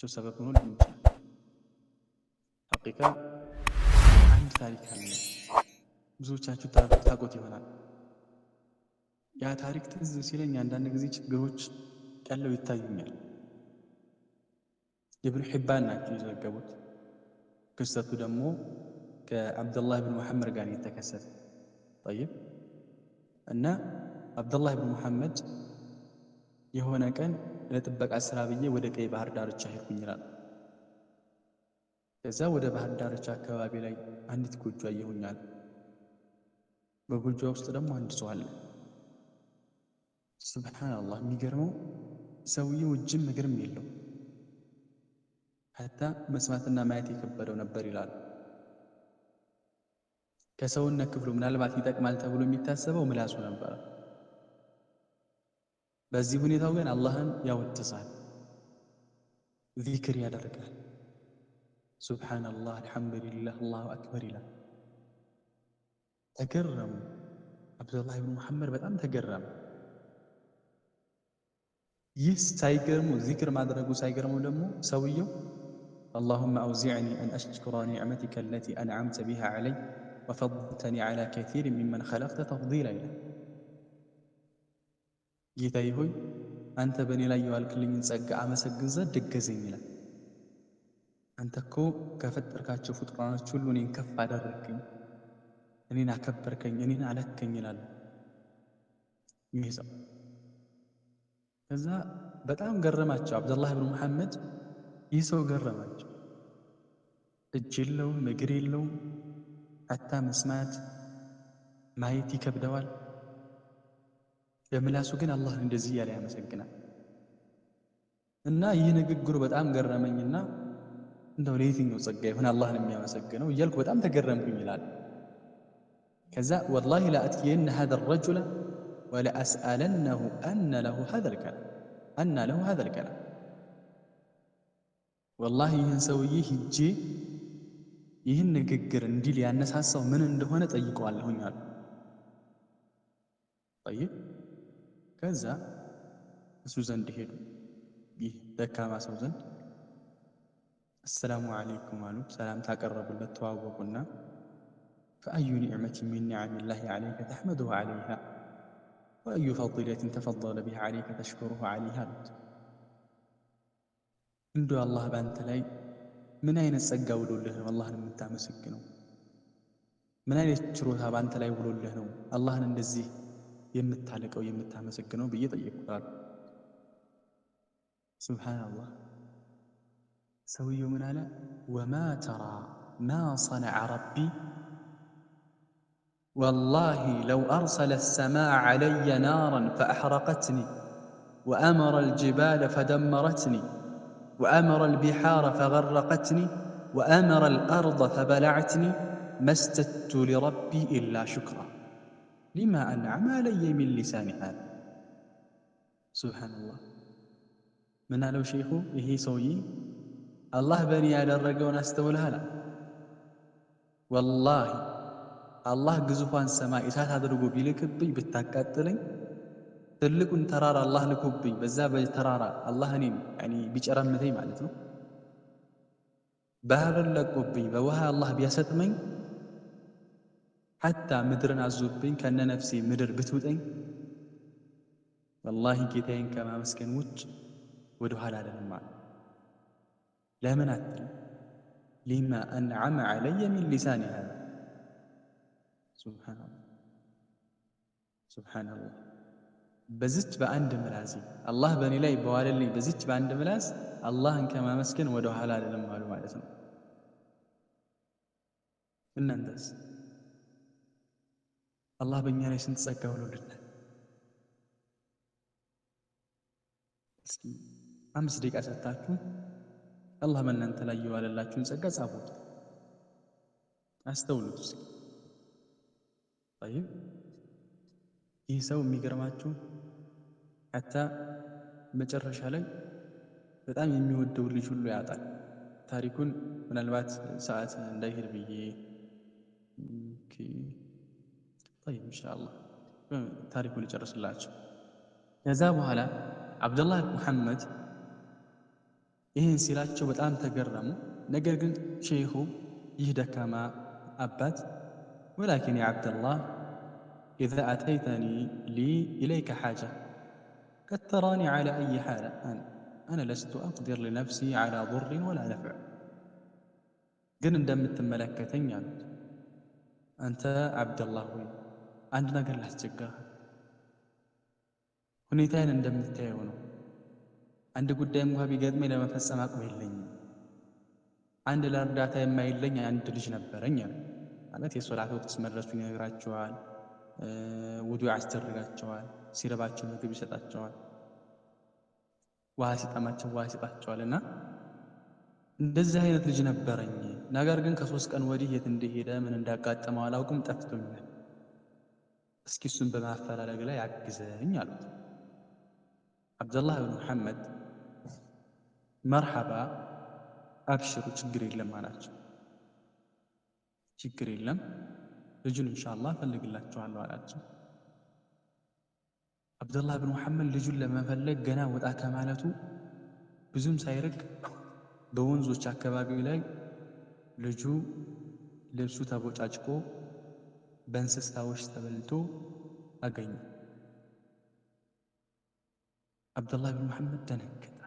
ሰበብ ሆኖ ሊሆን ይችላል። ሐቂቃ አንድ ታሪክ አለ፣ ብዙዎቻችሁ ታውቁት ይሆናል። ያ ታሪክ ትዝ ሲለኝ አንዳንድ ጊዜ ችግሮች ቀለው ይታዩኛል። ኢብኑ ሒባን ናቸው የዘገቡት። ክስተቱ ደግሞ ከዓብደላህ ብን ሙሐመድ ጋር የተከሰተ። ጠይብ፣ እና ዓብደላህ ብን ሙሐመድ የሆነ ቀን ለጥበቃ ስራ ብዬ ወደ ቀይ ባህር ዳርቻ ሄድኩኝ ይላል። ከዛ ወደ ባህር ዳርቻ አካባቢ ላይ አንዲት ጎጆ አየሁኛል። በጎጆ ውስጥ ደግሞ አንድ ሰው አለ። ሱብሓነላህ፣ የሚገርመው ሰውየው እጅም እግርም የለው፣ ሐታ መስማትና ማየት የከበደው ነበር ይላል። ከሰውነት ክፍሉ ምናልባት ይጠቅማል ተብሎ የሚታሰበው ምላሱ ነበረ። በዚህ ሁኔታው ግን አላህን ያወድሳል፣ ዚክር ያደርጋል። ሱብሓነላህ፣ አልሐምዱሊላህ፣ አላሁ አክበር ይላል። ተገረሙ። ዓብዱላህ ብን ሙሐመድ በጣም ተገረመ። ይህ ሳይገርሙ፣ ዚክር ማድረጉ ሳይገርመው ደግሞ ሰውየው اللهم أوزعني أن أشكر نعمتك التي أنعمت بها علي وفضلتني على كثير ممن خلقت تفضيلا ይላል። ጌታዬ ሆይ፣ አንተ በእኔ ላይ የዋልክልኝን ጸጋ አመሰግን ዘንድ እገዘኝ ይላል። አንተ እኮ ከፈጠርካቸው ፍጡራኖች ሁሉ እኔን ከፍ አደረግከኝ፣ እኔን አከበርከኝ፣ እኔን አለከኝ ይላል ይህ ሰው። ከዛ በጣም ገረማቸው። ዓብደላህ ብን ሙሐመድ ይህ ሰው ገረማቸው። እጅ የለውም፣ እግር የለውም፣ ሐታ መስማት ማየት ይከብደዋል። በምላሱ ግን አላህን እንደዚህ እያለ ያመሰግናል። እና ይህ ንግግሩ በጣም ገረመኝና እንደው ለየትኛው ጸጋ ይሆን አላህን የሚያመሰግነው እያልኩ በጣም ተገረምኩኝ ይላል። ከዛ والله لأتين هذا الرجل ولأسألنه أنى له هذا الكلام፣ ወላሂ ይህን ሰውዬ ሂጄ ይህን ንግግር እንዲል ያነሳሳው ምን እንደሆነ ጠይቀዋለሁኝ አሉ። ጠይብ፣ ከዛ እሱ ዘንድ ሄዱ። ይህ ደካማ ሰው ዘንድ አሰላሙ ዓለይኩም አሉ። ሰላምታ አቀረቡለት፣ ተዋወቁና فأي نعمة من نعم الله عليك تحمده عليها وأي فضيلة تفضل بها عليك تشكره عليها አሉት። እንዶ አላህ በአንተ ላይ ምን አይነት ጸጋ ውሎልህ ነው አላህን የምታመሰግነው? ምን አይነት ችሮታ በአንተ ላይ ውሎልህ ነው አላህን እንደዚህ የምታልቀው፣ የምታመሰግነው ብዬ ጠየቅኩት አሉ። ሱብሓነላህ፣ ሰውየው ምን አለ? وما ترى ما صنع ربي، والله لو أرسل السماء علي نارا فأحرقتني وأمر الجبال فدمرتني وأمر البحار فغرقتني وأمر الأرض فبلعتني ما ازددت لربي إلا شكرا لما أنعم علي من لسان هذا። ሱብሓነላህ፣ ምን አለው ሼኹ? ይሄ ሰውዬ አላህ በእኔ ያደረገውን አስተውልሃል? ወላሂ አላህ ግዙፏን ሰማይ እሳት አድርጎ ቢልክብኝ ብታቃጥለኝ፣ ትልቁን ተራራ አላህ ልኮብኝ በዛ በተራራ አላህ እኔን ቢጨረምተኝ ማለት ነው፣ ባህርን ለቆብኝ በውሃ አላህ ቢያሰጥመኝ፣ ሐታ ምድርን አዞብኝ ከነነፍሴ ምድር ብትውጠኝ፣ ወላሂ ጌታዬን ከማመስገን ውጭ ወደ ኋላ አልልም አለ። ለምን አትልም? لما أنعم علي من لساني هذا። ሱብሓነላህ፣ ሱብሓነላህ። በዚች በአንድ ምላሴ፣ አላህ በእኔ ላይ በዋለልኝ በዚች በአንድ ምላስ አላህን ከማመስገን ወደ ኋላ አልልም አሉ ማለት ነው። እናንተስ? አላህ በእኛ ላይ ስንት ጸጋ ውሎልናል? እስኪ 5 ደቂቃ ሰጥታችሁ አላህ በእናንተ ላይ የዋለላችሁን ጸጋ ጻፉት፣ አስተውሉት እስኪ። ጠይብ፣ ይህ ሰው የሚገርማችሁ ሐታ መጨረሻ ላይ በጣም የሚወደው ልጅ ሁሉ ያጣል። ታሪኩን ምናልባት ሰዓት እንዳይሄድ ብዬ፣ ጠይብ ኢንሻአላህ ታሪኩን ልጨርስላችሁ። ከዛ በኋላ ዓብደላህ ሙሐመድ ይህን ሲላቸው በጣም ተገረሙ። ነገር ግን ሼኹ ይህ ደካማ አባት ولكن يا عبد الله إذا أتيتني لي إليك حاجة قد تراني على أي حال أنا لست أقدر لنفسي على ضر ولا نفع ግን እንደምትመለከተኝ አሉት፣ አንተ ዓብደላህ ሆይ አንድ ነገር ላስቸግርህ፣ ሁኔታዬን እንደምታየው ነው። አንድ ጉዳይ እንኳ ቢገጥመኝ ለመፈጸም አቅም የለኝም። አንድ ለእርዳታ የማይለኝ አንድ ልጅ ነበረኝ አሉ። ማለት የሶላት ወቅት መድረሱን ይነግራቸዋል፣ ውዱእ ያስደርጋቸዋል፣ ሲረባቸው ምግብ ይሰጣቸዋል፣ ውሃ ሲጠማቸው ውሃ ይሰጣቸዋል። እና እንደዚህ አይነት ልጅ ነበረኝ። ነገር ግን ከ3 ቀን ወዲህ የት እንደሄደ ምን እንዳጋጠመው አላውቅም፣ ጠፍቶኛል። እስኪ እሱን በማፈላለግ ላይ አግዘኝ አሉት። ዓብደላህ ብን ሙሐመድ መርሐባ አብሽሩ፣ ችግር የለም አላቸው። ችግር የለም ልጁን ኢንሻአላህ እፈልግላችኋለሁ አላቸው። ዓብደላህ ብን ሙሐመድ ልጁን ለመፈለግ ገና ወጣ ከማለቱ ብዙም ሳይርቅ በወንዞች አካባቢ ላይ ልጁ ልብሱ ተቦጫጭቆ በእንስሳዎች ተበልቶ አገኘ። ዓብደላህ ብን ሙሐመድ ደነገጠ።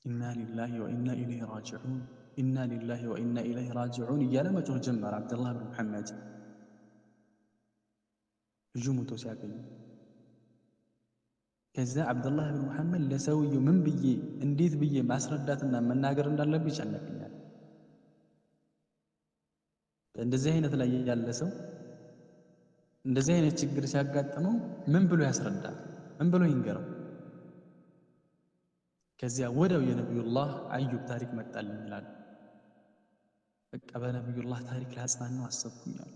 ኢና ሊላሂ ወኢና ኢለይሂ ራጂዑን፣ ኢና ሊላሂ ወኢና ኢለይሂ ራጂዑን እያለ መጮህ ጀመረ። ዓብደላህ ብን ሙሐመድ ልጁ ሞቶ ሲያገኙ። ከዛ ዓብደላህ ብን ሙሐመድ ለሰውየው ምን ብዬ እንዴት ብዬ ማስረዳትና መናገር እንዳለብኝ ይጨነቀኛል። እንደዚህ አይነት ላይ ያለ ሰው እንደዚህ አይነት ችግር ሲያጋጥመው ምን ብሎ ያስረዳል? ምን ብሎ ይንገረው? ከዚያ ወዲያው የነቢዩላህ አዩብ ታሪክ መጣልኝ ይላል። በቃ በነቢዩላህ ታሪክ ላጽናናው አሰብኩኛል።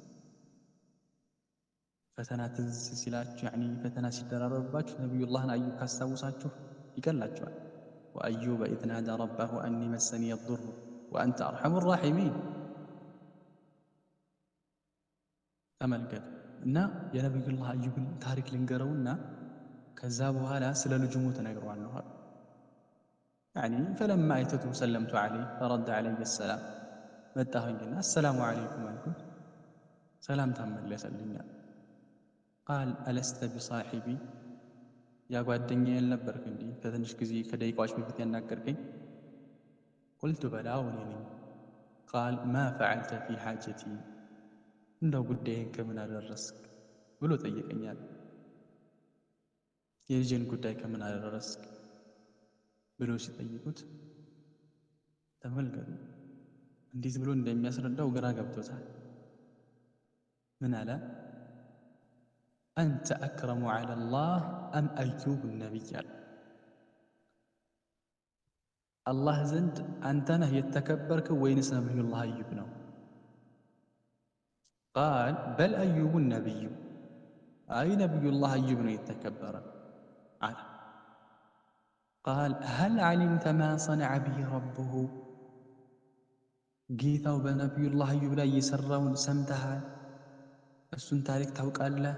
ፈተና ትዝ ሲላችሁ ያኒ ፈተና ሲደራረብባችሁ ነቢዩላህን አዩብ ካስታውሳችሁ ይቀላችኋል። وأيوب إذ نادى ربه أني مسني الضر وأنت أرحم الراحمين። ተመልከቱ እና የነቢዩላህ አዩብን ታሪክ ልንገረውና ከዛ በኋላ ስለ ልጁ ሞት እነግረዋለሁ አሉ። ያኒ ፈለማ አይተቱ ሰለምቱ ዐለይሂ ፈረደ ዐለይሂ ሰላም። መጣሁኝና አሰላሙ ዐለይኩም አልኩት፣ ሰላምታ መለሰልኛል። ቃል አለስተ ቢሳሒቢ፣ ያ ጓደኛዬ አልነበርክ እንዲህ ከትንሽ ጊዜ ከደቂቃዎች በፊት ያናገርከኝ? ቁልቱ በላ እኔ ነኝ። ቃል ማ ፈዐልተ ፊ ሓጀቲ፣ እንደው ጉዳይን ከምን አደረስክ ብሎ ጠየቀኛል። የልጄን ጉዳይ ከምን አደረስክ ብሎ ሲጠይቁት ተመልከቱ እንዴት ብሎ እንደሚያስረዳው ግራ ገብቶታል። ምን አለ? አንተ አክረሙ ዐለላህ አም አዩብ ነቢይ አለ። አላህ ዘንድ አንተ ነህ የተከበርከው ወይንስ ነቢዩላህ አዩብ ነው? ቃል በል አዩቡ ነቢዩ፣ አይ ነቢዩላህ አዩብ ነው የተከበረ አለ። ቃል ሀል ዓሊምተ ማ ሰነዐ ብሂ ረቡሁ፣ ጌታው በነቢዩላህ አዩብ ላይ የሰራውን ሰምተሃል? እሱን ታሪክ ታውቃለህ?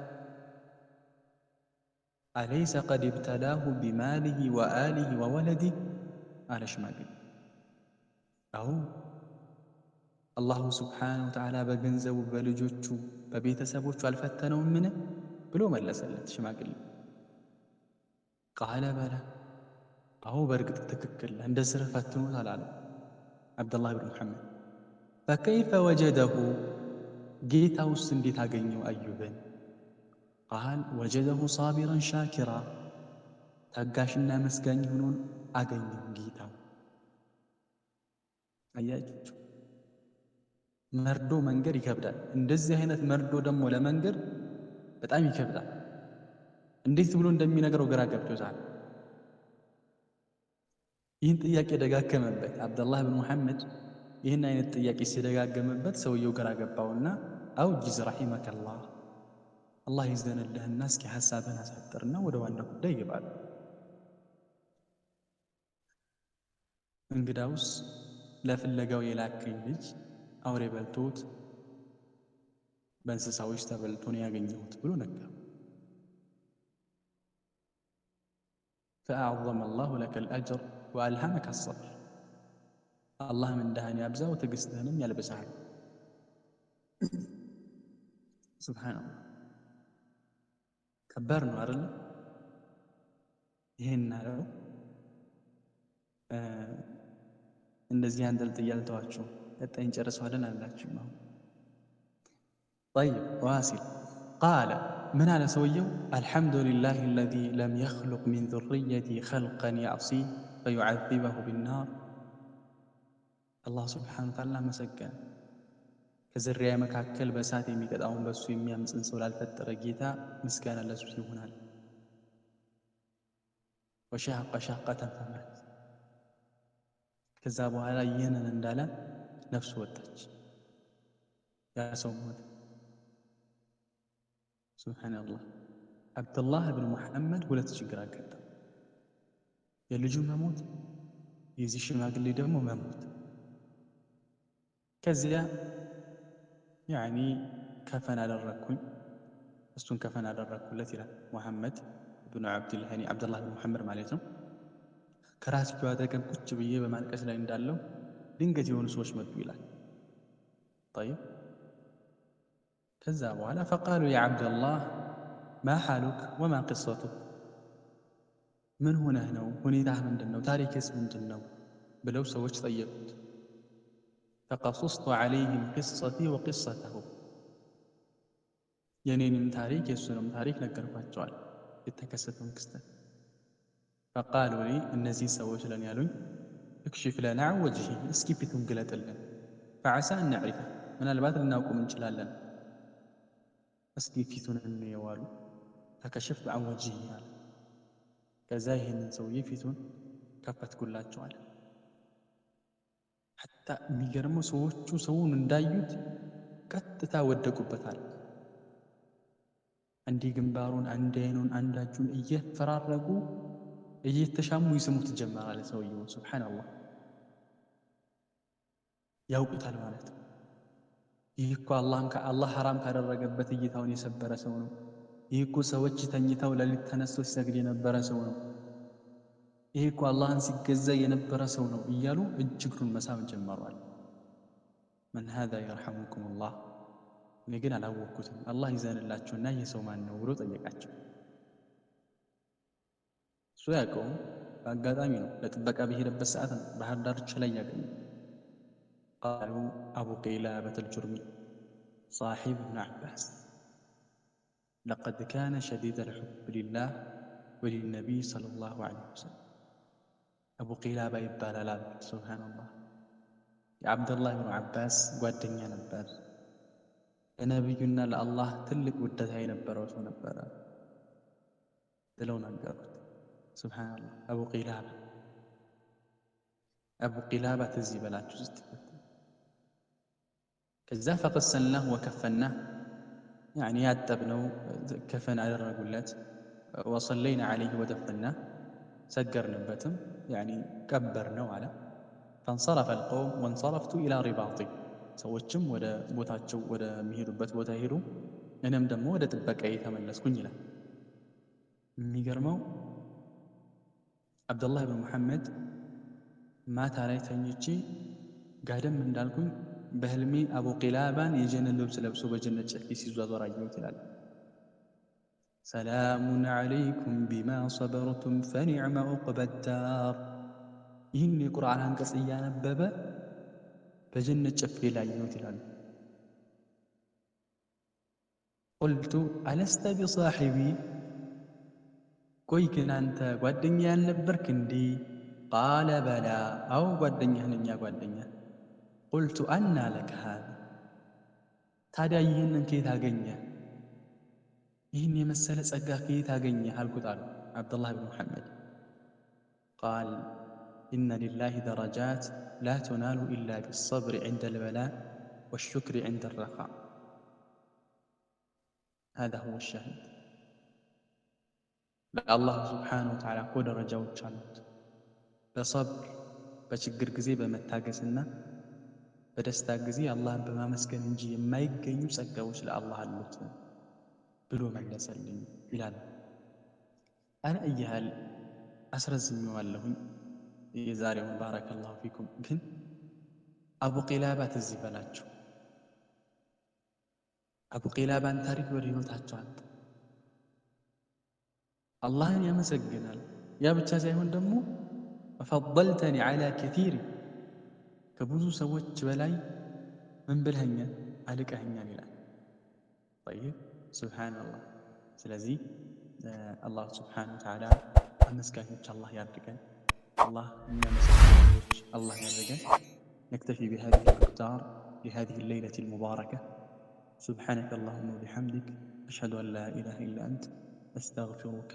አለይሰ ቀድ ብተላሁ ቢማሊሂ ወአሊሂ ወወለዲህ አለ ሽማግሌ። አዎ አላሁ ስብሓነሁ ወተዓላ በገንዘቡ በልጆቹ በቤተሰቦቹ አልፈተነውምን ብሎ መለሰለት ሽማግሌ። ቃለ በላ፣ አዎ በእርግጥ ትክክል እንደዚህ ፈትኖታል አለ ዓብደላህ ብን ሙሐመድ። ፈከይፈ ወጀደሁ፣ ጌታውስ እንዴት አገኘው አዩብን? ቃል ወጀደሁ ሳቢረን ሻኪራ፣ ታጋሽና መስጋኝ ሆኖ አገኘው ጌታው። አያችሁ መርዶ መንገድ ይከብዳል። እንደዚህ አይነት መርዶ ደግሞ ለመንገድ በጣም ይከብዳል። እንዴት ብሎ እንደሚነግረው ግራ ገብቶታል። ይህን ጥያቄ ደጋገመበት ዓብደላህ ብን ሙሐመድ። ይህን አይነት ጥያቄ ሲደጋገምበት ሰውየው ግራ ገባውና አውጂዝ ረሒመከላህ፣ አላህ ይዘንልህና እስኪ ሐሳብህን አሳጥርና ወደ ዋና ጉዳይ ይገባል። እንግዳውስ ለፍለጋው የላከኝ ልጅ አውሬ በልቶት በእንስሳዎች ተበልቶ ነው ያገኘሁት ብሎ ነገረው። ፈአዕዘመ አላሁ ለከል አጅር፣ ወአልሃመከ አሰብር፣ አላህ ምንዳህን ያብዛው ትዕግስትህንም ያልብስሃል። ሱብሓነላህ ከባድ ነው አይደለ? ይሄን አለው። እንደዚህ አንጠልጥዬ አልተዋችሁም። ቀጣይ እንጨርሰዋለን አላችሁም። አሁን ጠይብ ዋሲል ቃለ ምን አለ ሰውየው? አልሐምዱሊላህ አለዚ ለም የኽሉቅ ሚን ዙርየቲ ኸልቀን ያዕሲ ፈዩዓዚበሁ ቢናር። አላህ ስብሓነሁ ወተዓላ አመሰገነ። ከዝርያ መካከል በእሳት የሚቀጣውን በእሱ የሚያምፅን ሰው ላልፈጠረ ጌታ ምስጋና ለሱ ይሆናል። ወሸሀቀ ሸሀቀተን ፈማት። ከዛ በኋላ ይህንን እንዳለ ነፍሱ ወጣች፣ ያ ሰው ሞተ። ሱብሓነላህ። አብዱላህ ብን ሙሐመድ ሁለት ችግር አጋጠመው። የልጁ መሞት፣ የዚህ ሽማግሌ ደግሞ መሞት። ከዚያ ያኒ ከፈን አደረግኩኝ፣ እሱን ከፈን አደረግኩለት ይላል ሙሐመድ ብኑ ዓብድላህ ዓብዱላህ ብን ሙሐመድ ማለት ነው። ከራስጌው አጠገብ ቁጭ ብዬ በማልቀስ ላይ እንዳለው ድንገት የሆኑ ሰዎች መጡ ይላል። ጠይብ ከዛ በኋላ ፈቃሉ ያ ዓብደላህ ማ ሓሉክ ወማ ቅሰቱክ፣ ምን ሆነህ ነው? ሁኔታህ ምንድን ነው? ታሪክስ ምንድን ነው? ብለው ሰዎች ጠየቁት። ፈቀሱስቱ ዓለይህም ቅሰቲ ወቅሰተሁ፣ የኔንም ታሪክ የእሱንም ታሪክ ነገርኳቸዋል፣ የተከሰተውን ክስተት። ፈቃሉ ሊ፣ እነዚህ ሰዎች ለን ያሉኝ እክሽፍ ለና ዐን ወጅሂ፣ እስኪ ፊቱን ግለጥልን፣ ፈዓሳ አን ነዕሪፈ፣ ምናልባት ልናውቁም እንችላለን፣ እስኪ ፊቱን እንየው አሉ። ፈከሸፍቱ ዐን ወጅሂ አለ። ከዛ ይህንን ሰውዬ ፊቱን ከፈትኩላቸው አለ። ሐታ የሚገርመው ሰዎቹ ሰውን እንዳዩት ቀጥታ ወደቁበታል። አንዴ ግንባሩን፣ አንድ አይኑን፣ አንዳቹን እየፈራረቁ እየተሻሙ ይስሙት ጀመር አለ ሰውየውን። ሱብሓነላህ ያውቁታል ማለት ነው። ይህ እኮ አላህ ሐራም ካደረገበት እይታውን የሰበረ ሰው ነው። ይህ እኮ ሰዎች ተኝተው ሌሊት ተነስቶ ሲሰግድ የነበረ ሰው ነው። ይህ እኮ አላህን ሲገዛ የነበረ ሰው ነው እያሉ እጅ እግሩን መሳም ጀመሯል። መን ሃዛ የርሐሙኩሙላህ፣ እኔ ግን አላወቅኩትም፣ አላህ ይዘንላችሁና ይህ ሰው ማን ነው ብሎ ጠየቃቸው። እሱ ያውቀውም በአጋጣሚ ነው፣ ለጥበቃ በሄደበት ሰዓት ነው ባህር ዳርቻ ላይ ያገኘው። ቃሉ አቡ ቂላበት አልጁርሚ صاحب ابن عباس لقد كان شديد الحب لله وللنبي صلى الله عليه وسلم። አቡ ቂላባ ይባላል አሉት። ሱብሓነላህ የዓብደላህ ብኑ ዓባስ ጓደኛ ነበር። ለነቢዩና ለአላህ ትልቅ ውደታ የነበረው ሰው ነበረ ብለው ነገሩት። ሱብሓነላህ አቡ ቂላባ አቡ ቂላባ ትዝ ይበላችሁ ስትፈቱ። ከዛ ፈቀሰልናሁ ወከፈናህ፣ ያኒ ያጠብነው ከፈን አደረጉለት። ወሰለይና ዓለይሂ ወደፈናህ፣ ሰገርንበትም ያኒ ቀበርነው አለ። ፈንሰረፈ አልቀውም ወንሰረፍቱ ኢላ ሪባጢ፣ ሰዎችም ወደ ቦታቸው ወደሚሄዱበት ቦታ ሄዱ፣ እኔም ደግሞ ወደ ጥበቃዬ ተመለስኩኝ ይላል። የሚገርመው ዓብደላህ ብን ሙሐመድ ማታ ላይ ተኝቼ ጋደም እንዳልኩኝ በህልሜ አቡ ቂላባን የጀነት ልብስ ለብሶ በጀነት ጨፌ ሲዟዟር አየሁት ይላል። ሰላሙን ዓለይኩም ቢማ ሰበርቱም ፈኒዕመ ዑቅበ ዳር። ይህን የቁርአን አንቀጽ እያነበበ በጀነት ጨፌ ላይ አየሁት ይላሉ። ቁልቱ አለስተ ቢሳሒቢ፣ ቆይ ግን አንተ ጓደኛ ያልነበርክ እንዲ? ቃለ በላ፣ አዎ ጓደኛህ ነኝ ጓደኛ። ቁልቱ አና ለከ ሃዛ፣ ታዲያ ይህንን ከየት አገኘህ? ይህን የመሰለ ጸጋ ከየት አገኘህ አልኩት አሉ ዓብዱላህ ብን ሙሐመድ። ቃል ኢነ ሊላሂ ደረጃት ላ ቱናሉ ኢላ ቢሰብሪ ዐንደ ልበላእ ወሹክሪ ዐንደ ረኻ። ሃዛ ሁወ ሻሂድ። ለአላህ ስብሓነሁ ወተዓላ እኮ ደረጃዎች አሉት። በሰብር በችግር ጊዜ በመታገስና በደስታ ጊዜ አላህን በማመስገን እንጂ የማይገኙ ጸጋዎች ለአላህ አሉት ብሎ መለሰልኝ ይላል። አነ እያህል አስረዝሜዋለሁኝ። የዛሬውን ባረከላሁ ፊኩም። ግን አቡ ቂላባ ትዝ ይበላችሁ። አቡ ቂላባን ታሪክ ወደ ህይወታቸው አምጡ። አላህን ያመሰግናል። ያ ብቻ ሳይሆን ደግሞ ፈضልተኒ ዐላ ከቲር፣ ከብዙ ሰዎች በላይ ምን ብለኸኛል? አልቀኸኛል ይላል። ጠይብ ሱብሓነላህ። ስለዚህ አላህ ስብሓነሁ ወተዓላ አመስጋኞች አላህ ያድርገን። አላህ የሚያመሰግኑ ሰዎች አላህ ያድርገን። نكتفي بهذه المقدار لهذه الليلة المباركة. سبحانك اللهم وبحمدك، أشهد أن لا إله إلا أنت، أستغفرك.